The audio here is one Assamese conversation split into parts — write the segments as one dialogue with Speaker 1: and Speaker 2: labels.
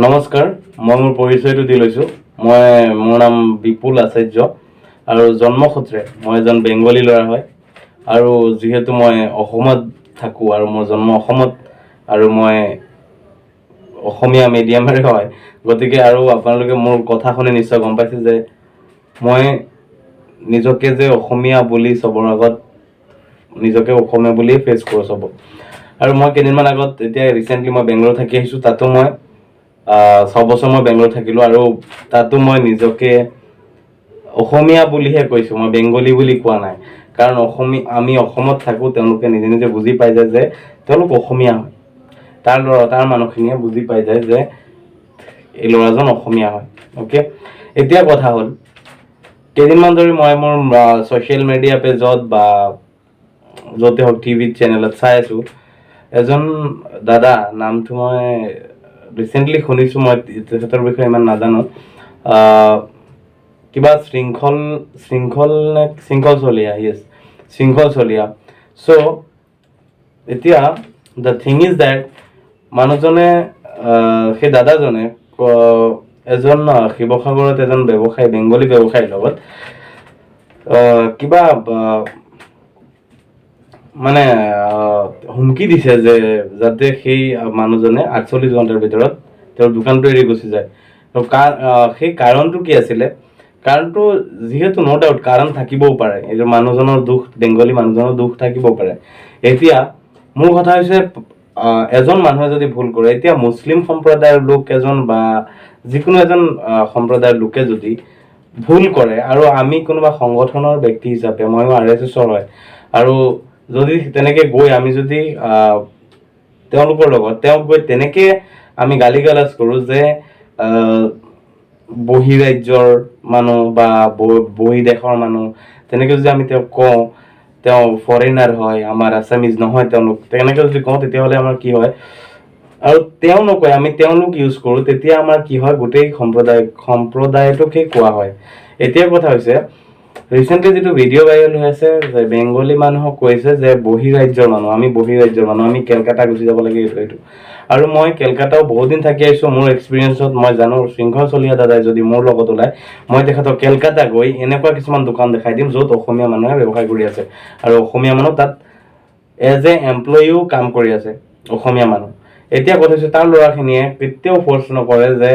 Speaker 1: নমস্কাৰ, মই মোৰ পৰিচয়টো দি লৈছোঁ। মোৰ নাম বিপুল আচাৰ্য আৰু জন্মসূত্ৰে মই এজন বেংগলী ল'ৰা হয়। আৰু যিহেতু মই অসমত থাকোঁ আৰু মোৰ জন্ম অসমত আৰু মই অসমীয়া মিডিয়ামৰে হয়, গতিকে আৰু আপোনালোকে মোৰ কথা শুনি নিশ্চয় গম পাইছে যে মই নিজকে যে অসমীয়া বুলি চবৰ আগত নিজকে অসমীয়া বুলিয়ে ফেচ কৰোঁ চবক। আৰু মই কেইদিনমান আগত, এতিয়া ৰিচেণ্টলি মই বেংগলোৰ থাকি আহিছোঁ। তাতো মই 6 বছৰ মই বেংগলোৰ থাকিলোঁ আৰু তাতো মই নিজকে অসমীয়া বুলিহে কৈছোঁ, মই বেংগলী বুলি কোৱা নাই। কাৰণ আমি অসমত থাকোঁ, তেওঁলোকে নিজে নিজে বুজি পাই যায় যে তেওঁলোক অসমীয়া হয়। তাৰ ল'ৰা, তাৰ মানুহখিনিয়ে বুজি পাই যায় যে এই ল'ৰাজন অসমীয়া হয়। অ'কে, এতিয়া কথা হ'ল, কেইদিনমান ধৰি মই মোৰ ছ'চিয়েল মিডিয়া পেজত বা য'তে হওক টিভি চেনেলত চাই আছোঁ, এজন দাদা, নামটো মই ৰিচেণ্টলি শুনিছোঁ, মই তেখেতৰ বিষয়ে ইমান নাজানো, কিবা শৃংখল, শৃংখল নে শৃংখল চলিহা, য়েছ, শৃংখল চলিহা। চ' এতিয়া the thing is that মানুহজনে, সেই দাদাজনে এজন শিৱসাগৰত এজন ব্যৱসায়ী, বেংগলী ব্যৱসায়ীৰ লগত কিবা মানে হুমকি দিছে যে যাতে সেই মানুহজনে 48 ঘণ্টাৰ ভিতৰত তেওঁৰ দোকানটো এৰি গুচি যায়। তো সেই কাৰণটো কি আছিলে? কাৰণটো যিহেতু ন' ডাউট কাৰণ থাকিবও পাৰে, এই যে মানুহজনৰ দুখ, বেংগলী মানুহজনৰ দুখ থাকিব পাৰে। এতিয়া মোৰ কথা হৈছে, এজন মানুহে যদি ভুল কৰে, এতিয়া মুছলিম সম্প্ৰদায়ৰ লোক এজন বা যিকোনো এজন সম্প্ৰদায়ৰ লোকে যদি ভুল কৰে আৰু আমি কোনোবা সংগঠনৰ ব্যক্তি হিচাপে, ময়ো আৰএছএছৰ হয়, আৰু যদি তেনেকে গৈ আমি যদি তেওঁলোকৰ লগত তেওঁক গৈ তেনেকে আমি গালি গালাজ কৰোঁ যে বহিৰাজ্যৰ মানুহ বা বহিদেশৰ মানুহ, তেনেকে যদি আমি তেওঁক কওঁ, তেওঁ ফৰেনাৰ হয়, আমাৰ আছামিজ নহয় তেওঁলোক, তেনেকে যদি কওঁ, তেতিয়াহ'লে আমাৰ কি হয়? আৰু তেওঁ নকয়, আমি তেওঁলোক ইউজ কৰোঁ, তেতিয়া আমাৰ কি হয়? গোটেই সম্প্ৰদায়টোকে কোৱা হয়। এতিয়া কথা হৈছে, ৰিচেণ্টলি যিটো ভিডিঅ' ভাইৰেল হৈ আছে যে বেংগলী মানুহক কৈছে যে বহিৰাজ্যৰ মানুহ, আমি বহিৰাজ্যৰ মানুহ, আমি কেলকাতা গুচি যাব লাগে, এইটো এইটো। আৰু মই কেলকাতাও বহুত দিন থাকি আহিছোঁ, মোৰ এক্সপিৰিয়েঞ্চত মই জানো, শৃংখল চলিহা দাদাই যদি মোৰ লগত ওলায়, মই তেখেতক কেলকাতা গৈ এনেকুৱা কিছুমান দোকান দেখাই দিম য'ত অসমীয়া মানুহে ব্যৱসায় কৰি আছে আৰু অসমীয়া মানুহ তাত এজ এ এমপ্লয়িও কাম কৰি আছে অসমীয়া মানুহ। এতিয়া কথা হৈছে, তাৰ ল'ৰাখিনিয়ে কেতিয়াও ফ'ৰ্চ নকৰে যে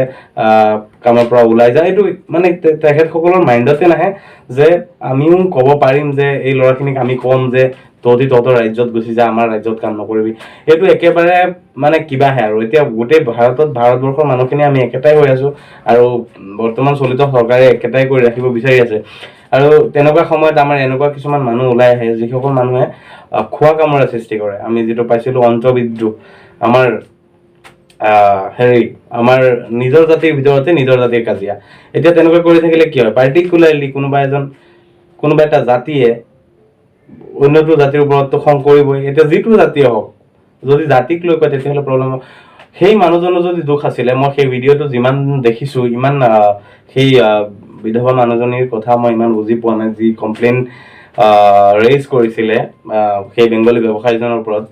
Speaker 1: কামৰ পৰা ওলাই যায়। এইটো মানে তেখেতসকলৰ মাইণ্ডতে নাহে যে আমিও ক'ব পাৰিম যে এই ল'ৰাখিনিক আমি ক'ম যে তহঁতি তহঁতৰ ৰাজ্যত গুচি যা, আমাৰ ৰাজ্যত কাম নকৰিবি। এইটো একেবাৰে মানে কিবাহে। আৰু এতিয়া গোটেই ভাৰতত, ভাৰতবৰ্ষৰ মানুহখিনি আমি একেটাই হৈ আছো আৰু বৰ্তমান চলিত চৰকাৰে একেটাই কৰি ৰাখিব বিচাৰি আছে। আৰু তেনেকুৱা সময়ত আমাৰ এনেকুৱা কিছুমান মানুহ ওলাই আহে, যিসকল মানুহে খোৱা কামোৰা সৃষ্টি কৰে। আমি যিটো পাইছিলোঁ অন্তৰ্বিদ্ৰোহ, আমাৰ হেৰি, আমাৰ নিজৰ জাতিৰ ভিতৰতে নিজৰ জাতিৰ কাজিয়া। এতিয়া তেনেকুৱা কৰি থাকিলে কি হয়? পাৰ্টিকুলাৰলি কোনোবা এজন, কোনোবা এটা জাতিয়ে অন্যটো জাতিৰ ওপৰততো খং কৰিবই। এতিয়া যিটো জাতিয়ে হওক, যদি জাতিক লৈ কয় তেতিয়াহ'লে প্ৰব্লেম হ'ব। সেই মানুহজনৰ যদি দোষ আছিলে, মই সেই ভিডিঅ'টো যিমান দেখিছোঁ, ইমান সেই বিধৱা মানুহজনীৰ কথা মই ইমান বুজি পোৱা নাই, যি কমপ্লেইন ৰেইজ কৰিছিলে সেই বেংগলী ব্যৱসায়ীজনৰ ওপৰত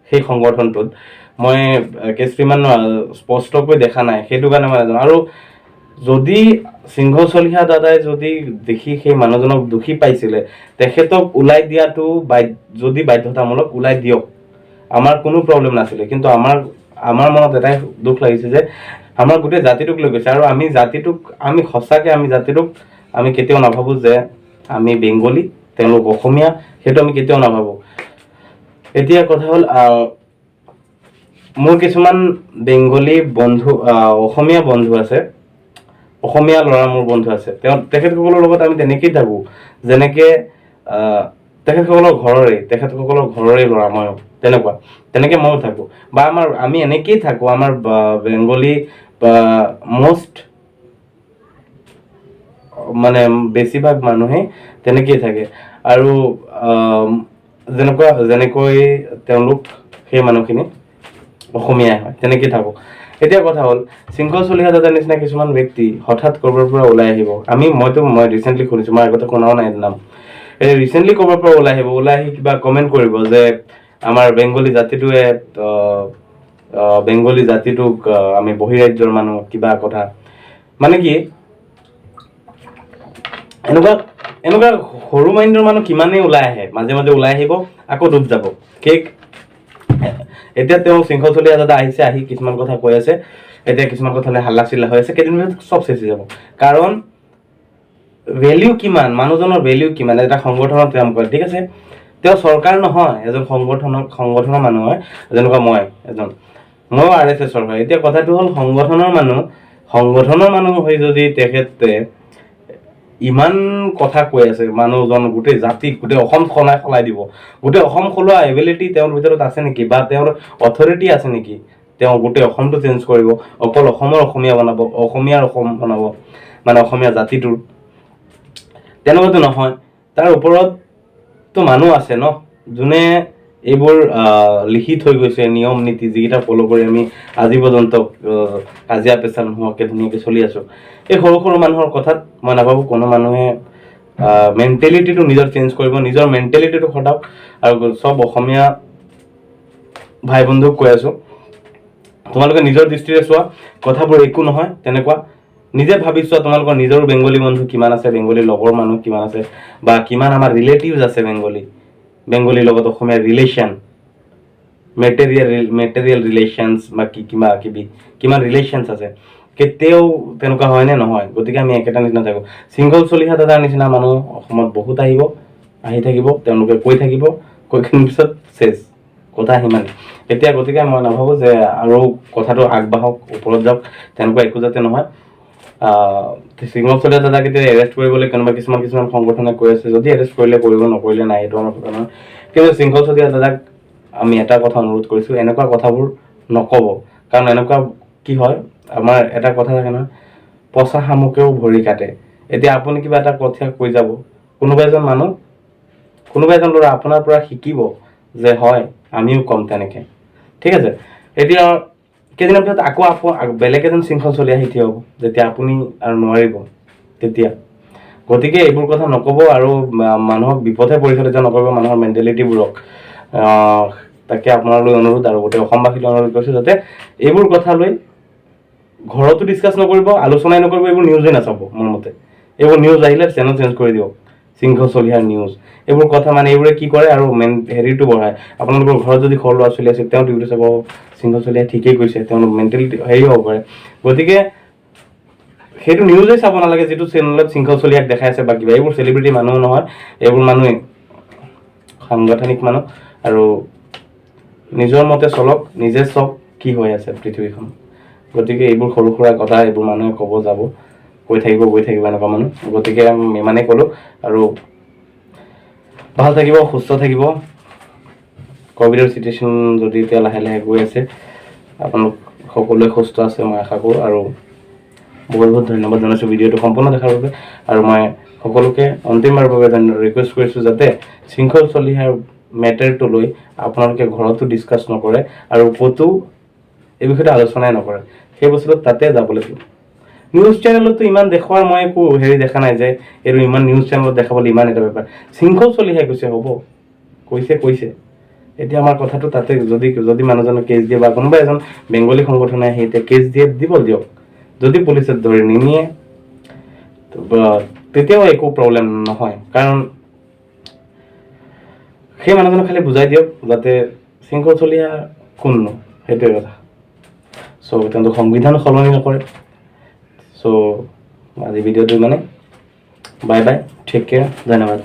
Speaker 1: সেই সংগঠনটোত, মই কেছটো ইমান স্পষ্টকৈ দেখা নাই, সেইটো কাৰণে মই নাজানো। আৰু যদি শৃংখল চলিহা দাদাই যদি দেখি সেই মানুহজনক দোষী পাইছিলে, তেখেতক ওলাই দিয়াটো যদি বাধ্যতামূলক, ওলাই দিয়ক, আমাৰ কোনো প্ৰব্লেম নাছিলে। কিন্তু আমাৰ মনত এটাই দুখ লাগিছে যে আমাৰ গোটেই জাতিটোক লৈ গৈছে। আৰু আমি জাতিটোক, আমি সঁচাকে আমি জাতিটোক আমি কেতিয়াও নাভাবোঁ যে আমি বেংগলী, তেওঁলোক অসমীয়া, সেইটো আমি কেতিয়াও নাভাবোঁ। এতিয়া কথা হ'ল, মোৰ কিছুমান বেংগলী বন্ধু, অসমীয়া বন্ধু আছে, অসমীয়া ল'ৰা মোৰ বন্ধু আছে। তেখেতসকলৰ লগত আমি তেনেকেই থাকোঁ যেনেকে তেখেতসকলৰ ঘৰৰে ল'ৰা ময়ো, তেনেকুৱা তেনেকে ময়ো থাকোঁ বা আমি এনেকেই থাকোঁ। আমাৰ বেংগলী মষ্ট মানে বেছিভাগ মানুহে তেনেকেই থাকে আৰু যেনেকৈ তেওঁলোক সেই মানুহখিনি অসমীয়াই হয়, তেনেকেই থাকোঁ। এতিয়া কথা হ'ল, শৃংখল চলিহা দাদাৰ নিচিনা কিছুমান ব্যক্তি হঠাৎ ক'ৰবাৰ পৰা ওলাই আহিব, আমি মইতো মই ৰিচেণ্টলি শুনিছোঁ, মই আগতে শুনাও নাই নাম, এই ৰিচেণ্টলি ক'ৰবাৰ পৰা ওলাই আহিব, ওলাই আহি কিবা কমেণ্ট কৰিব যে আমাৰ বেংগলী জাতিটোৱে বেংগলী জাতিটোক আমি বহিৰাজ্যৰ মানুহ কিবা কথা, মানে কি এনেকুৱা এনেকুৱা সৰু মাইণ্ডৰ মানুহ কিমানেই ওলাই আহে, মাজে মাজে ওলাই আহিব, আকৌ ডুব যাব। কেক এতিয়া তেওঁ শৃংখল চলিহা দাদা আহিছে, আহি কিছুমান কথা কৈ আছে, এতিয়া কিছুমান কথা লৈ হাল্লা চিল্লা হৈ আছে, কেইদিন পিছত চব চেচ হৈ যাব। কাৰণ ভেলিউ কিমান, মানুহজনৰ ভেলিউ কিমান, এটা সংগঠনত কাম কৰে, ঠিক আছে, তেওঁ চৰকাৰ নহয়, এজন সংগঠনৰ মানুহ হয়, যেনেকুৱা মই এজন, ময়ো আৰএছএছৰ হয়। এতিয়া কথাটো হ'ল সংগঠনৰ মানুহ হৈ যদি তেখেতে ইমান কথা কৈ আছে, মানুহজন গোটেই জাতিক, গোটেই অসম সলাই সলাই দিব, গোটেই অসম সলোৱা এবিলিটি তেওঁৰ ভিতৰত আছে নেকি, বা তেওঁৰ অথৰিটি আছে নেকি? তেওঁ গোটেই অসমটো চেঞ্জ কৰিব, অকল অসমৰ অসমীয়া বনাব, অসমীয়াৰ অসম বনাব, মানে অসমীয়া জাতিটোৰ, তেনেকুৱাতো নহয়। তাৰ ওপৰততো মানুহ আছে ন, যোনে এইবোৰ লিখি থৈ গৈছে, নিয়ম নীতি যিকেইটা ফ'ল' কৰি আমি আজি পৰ্যন্ত কাজিয়া পেচাল নোহোৱাকৈ ধুনীয়াকৈ চলি আছোঁ। এই সৰু সৰু মানুহৰ কথাত মই নাভাবোঁ কোনো মানুহে মেণ্টেলিটিটো নিজৰ চেঞ্জ কৰিব। নিজৰ মেণ্টেলিটিটো সদাওক। আৰু চব অসমীয়া ভাই বন্ধুক কৈ আছোঁ, তোমালোকে নিজৰ দৃষ্টিৰে চোৱা, কথাবোৰ একো নহয় তেনেকুৱা। নিজে ভাবি চোৱা, তোমালোকৰ নিজৰো বেংগলী বন্ধু কিমান আছে, বেংগলী লগৰ মানুহ কিমান আছে, বা কিমান আমাৰ ৰিলেটিভছ আছে বেংগলী, বেংগলীৰ লগত অসমীয়া ৰিলেশ্যন, মেটেৰিয়েল ৰিলেশ্যনছ বা কি কিবা কিবি কিমান ৰিলেশ্যনছ আছে, কেতিয়াও তেনেকুৱা হয়নে নহয়? গতিকে আমি একেটা নিচিনা থাকোঁ। শৃংখল চলিহা দাদাৰ নিচিনা মানুহ অসমত বহুত আহিব, আহি থাকিব, তেওঁলোকে কৈ থাকিব, কৈ কিনে পিছত চেচ, কথা সিমানেই। এতিয়া গতিকে মই নাভাবোঁ যে আৰু কথাটো আগবাঢ়ক, ওপৰত যাওক, তেনেকুৱা একো যাতে নহয়। শৃংখল চলিহা দাদাক এতিয়া এৰেষ্ট কৰিবলৈ কোনোবা কিছুমান কিছুমান সংগঠনে কৈ আছে, যদি এৰেষ্ট কৰিলে কৰিব, নকৰিলে নাই, এইটো আমাৰ কথা নহয়। কিন্তু শৃংখল চলিহা দাদাক আমি এটা কথা অনুৰোধ কৰিছোঁ, এনেকুৱা কথাবোৰ নক'ব। কাৰণ এনেকুৱা কি হয়, আমাৰ এটা কথা থাকে নহয়, পচা শামুকেও ভৰি কাটে। এতিয়া আপুনি কিবা এটা কথা কৈ যাব, কোনোবা এজন মানুহ, কোনোবা এজন ল'ৰা আপোনাৰ পৰা শিকিব যে হয় আমিও ক'ম তেনেকে, ঠিক আছে। এতিয়া কেইদিনৰ পিছত আকৌ বেলেগ এজন শৃংখল চলিহা থিয় হ'ব, যেতিয়া আপুনি আৰু নোৱাৰিব তেতিয়া। গতিকে এইবোৰ কথা নক'ব আৰু মানুহক বিপথে পৰিচালিত নকৰিব, মানুহৰ মেণ্টেলিটিবোৰক। তাকে আপোনালৈ অনুৰোধ আৰু গোটেই অসমবাসীলৈ অনুৰোধ কৰিছোঁ, যাতে এইবোৰ কথা লৈ ঘৰতো ডিছকাছ নকৰিব, আলোচনাই নকৰিব, এইবোৰ নিউজেই নাচাব। মোৰ মতে এইবোৰ নিউজ আহিলে চেনেল চেঞ্জ কৰি দিয়ক, শৃংখল চলিহাৰ নিউজ, এইবোৰ কথা মানে এইবোৰে কি কৰে আৰু মেইন হেৰিটো বঢ়ায়। আপোনালোকৰ ঘৰত যদি সৰু ল'ৰা ছোৱালী আছে, তেওঁ টিভিটো চাব, শৃংখল চলিহাই ঠিকেই কৈছে, তেওঁলোক মেণ্টেলিটি হেৰি হ'ব পাৰে। গতিকে সেইটো নিউজেই চাব নালাগে যিটো চেনেলত শৃংখল চলিহাক দেখাই আছে বা কিবা। এইবোৰ চেলিব্ৰিটি মানুহ নহয়, এইবোৰ মানুহে সাংগঠনিক মানুহ আৰু নিজৰ মতে চলক, নিজে চাওক কি হৈ আছে পৃথিৱীখন। গতিকে এইবোৰ সৰু সুৰা কথা এইবোৰ মানুহে ক'ব যাব, কৈ থাকিব, গৈ থাকিব এনেকুৱা মানুহ। গতিকে ইমানেই ক'লোঁ আৰু ভাল থাকিব, সুস্থ থাকিব। ক'ভিডৰ চিটুৱেশ্যন যদি এতিয়া লাহে লাহে গৈ আছে, আপোনালোক সকলোৱে সুস্থ আছে মই আশা কৰোঁ। আৰু বহুত বহুত ধন্যবাদ জনাইছোঁ ভিডিঅ'টো সম্পূৰ্ণ দেখাৰ বাবে। আৰু মই সকলোকে অন্তিমবাৰৰ বাবে ৰিকুৱেষ্ট কৰিছোঁ যাতে শৃংখল চলিহাৰ মেটাৰটো লৈ আপোনালোকে ঘৰতো ডিছকাছ নকৰে আৰু ক'তো এই বিষয়টো আলোচনাই নকৰে। সেই বস্তুটো তাতে যাবলৈ দিওঁ। নিউজ চেনেলতো ইমান দেখুৱাৰ মই একো হেৰি দেখা নাই যে এইটো ইমান নিউজ চেনেলত দেখাবলৈ ইমান এটা বেপাৰ। শৃংখল চলিহাই কৈছে হ'ব, কৈছে কৈছে। এতিয়া আমাৰ কথাটো তাতে যদি যদি মানুহজনে কেছ দিয়ে বা কোনোবা এজন বেংগলী সংগঠনে আহি এতিয়া কেছ দিয়ে, দিব দিয়ক। যদি পুলিচে ধৰি নিনিয়ে তেতিয়াও একো প্ৰব্লেম নহয়, কাৰণ সেই মানুহজনক খালি বুজাই দিয়ক যাতে শৃংখল চলিহা কোননো, সেইটোৱে কথা। চ' তেওঁলোক সংবিধান সলনি নকৰে। চ' আজি ভিডিঅ'টো ইমানে। বাই বাই, টেক কেয়াৰ, ধন্যবাদ।